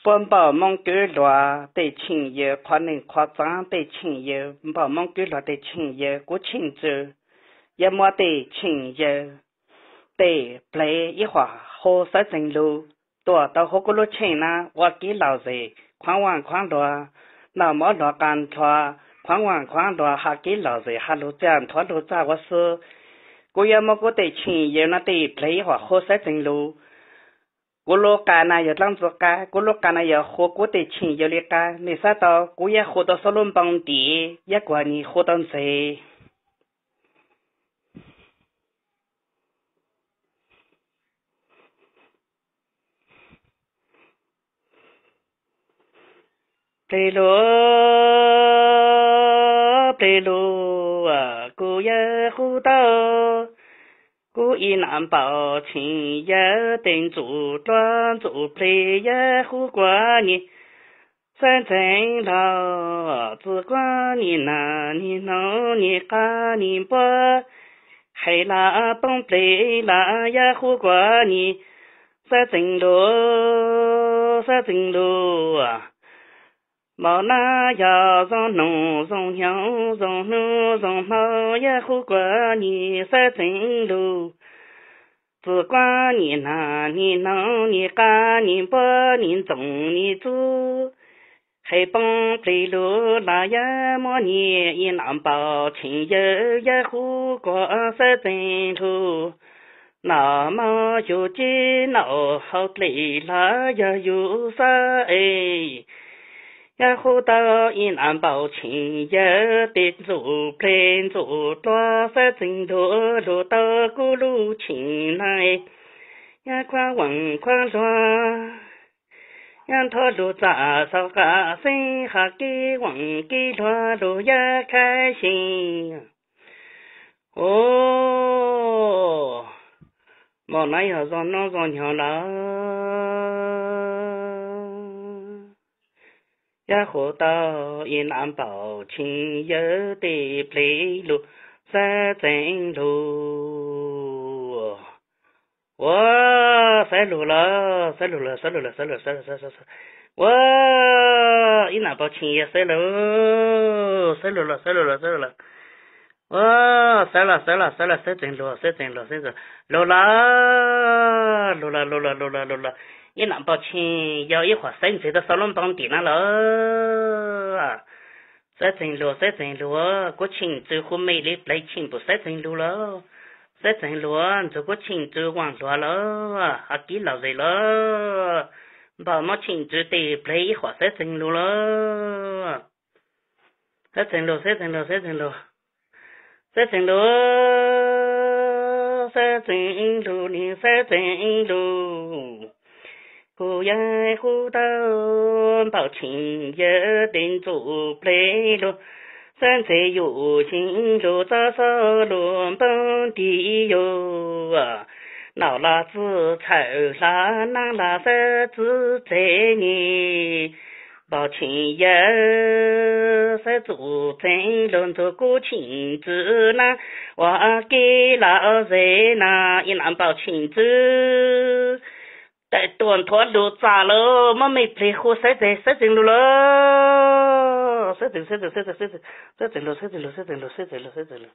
puab npaum Moob Kwj Hluas tej tsheej yawg, qhov neeg qhov txav tej tsheej yawg, npaum Moob Kwj Hluas tej tsheej yawg, kuv tsheej txwv yuav muab tej tsheej yawg tej pleev ib huam hu xeeb txeeg lug tuaj tau huv kuv lub tsheej na ua kev lom zem, khuav vaaj khuav hluas, noj mov hluas qa nrho, khuav vaaj khuav hluas, has kev lom zem, has lug txaj nthuav lug txaj ua xwb. Kuv yuav muab kuv tej tsheej yawg no tej pleev ib huam hu xeeb txeeg lug. Kuv lub qa na yog dlaab ntxwg qa, kuv lub qa na yog hu kuv tej tsheej yawg li qa. Nej xaav tau kuv yuav hu tau xub lub npoo ntim, yuav kuas nyig hu tau ntxeeg. Pleev lug, pleev lug, kuv yuav hu tau kuv ib nam npaum tsheej yawg tej ntxuj dlua ntxuj pleev, yuav hu kuas nyig xeeb txeeg lug, txuj kuas nyig nag nyig noog nyig qav nyig npua, hais lug poob pleev lug yuav hu kuas nyig xeeb txeeg lug, xeeb txeeg lug. Npaum nab yog zoo noog zoo hnyoo zoo hnub zoo hmo, yuav hu kuas nyig xeeb txeeg lug. Txuj kuas nyig nag nyig noog nyig qav nyig npua nyig ntxoog nyig txuj, hais poob pleev lug lug yuav muab nyig ib nam npaum tsheej yawg, yuav hu kuas xeeb txeeg lug. Noj mov yug cib noj hauv dlej lug yog yug xab es, yuav hu tau ib nam npaum tsheej yawg tej ntxuj pleev ntxuj dlua xeeb txeeg lug, lug tau kuv lub tsheej na, yuav khuav vaaj khuav hluas, yuav nthuav lug txaj xauv qab xeeb, has kev vaaj kev hluas lug yuav khaib xyeej. Os, npaum nab yog zoo noog zoo hnyoo lug, yuav hu tau ib nam npaum tsheej yawg tej pleev lug, xeeb txeeg lug. Ua, xeeb lug lawm, xeeb lug lawm, xeeb lug lawm, xeeb lug lawm, xeeb lug lawm, xeeb lug lawm. Ua, ib nam npaum tsheej yawg xeeb lug, xeeb lug lawm, xeeb lug lawm, xeeb lug lawm. Ua, xeeb lug, xeeb lug, xeeb lug, xeeb txeeg lug, xeeb txeeg lug, xeeb txeeg lug lawm, lug lawm, lug lawm, lug lawm, lug lawm. Ib nam npaum tsheej yawg ib huam xeeb ntxeeg tau xauv lub npoo ntim na lawm. Xeeb txeeg lug, xeeb txeeg lug, kuv tsheej txwv hu mej li pleev tsheej pum xeeb txeeg lug lawm. Xeeb txeeg lug, ntxuag kuv tsheej txwv vaaj hluas lawm, has kev lom zem lawm. Npaum muab tsheej txwv tej pleev ib huam xeeb txeeg lug lawm. Xeeb txeeg lug, xeeb txeeg lug, xeeb txeeg lug, xeeb txeeg lug, xeeb txeeg lug, neeg xeeb txeeg lug. Kuv yeej hu tau npaum tsheej yawg tej ntxuj pleev lug, xeeb ntxwv yug tsheej lug txob xauv lub npoo ntim yug. Noj los txwj txhawm hla, nag los xeeb txwv txev nyeg. Npaum tsheej yawg xeeb txuj txeeg lug, ntxuag kuv tsheej txwv na ua kev lom zem na. Ib nam npaum tsheej txwv tawm tuaj nthuav lug txaj lawm, muab mej pleev hu xeeb txeeg, xeeb txeeg lug lawm. Xeeb txeeg, xeeb txeeg, xeeb txeeg, xeeb txeeg lug, xeeb txeeg lug, xeeb txeeg lug, xeeb txeeg lug, xeeb txeeg lug.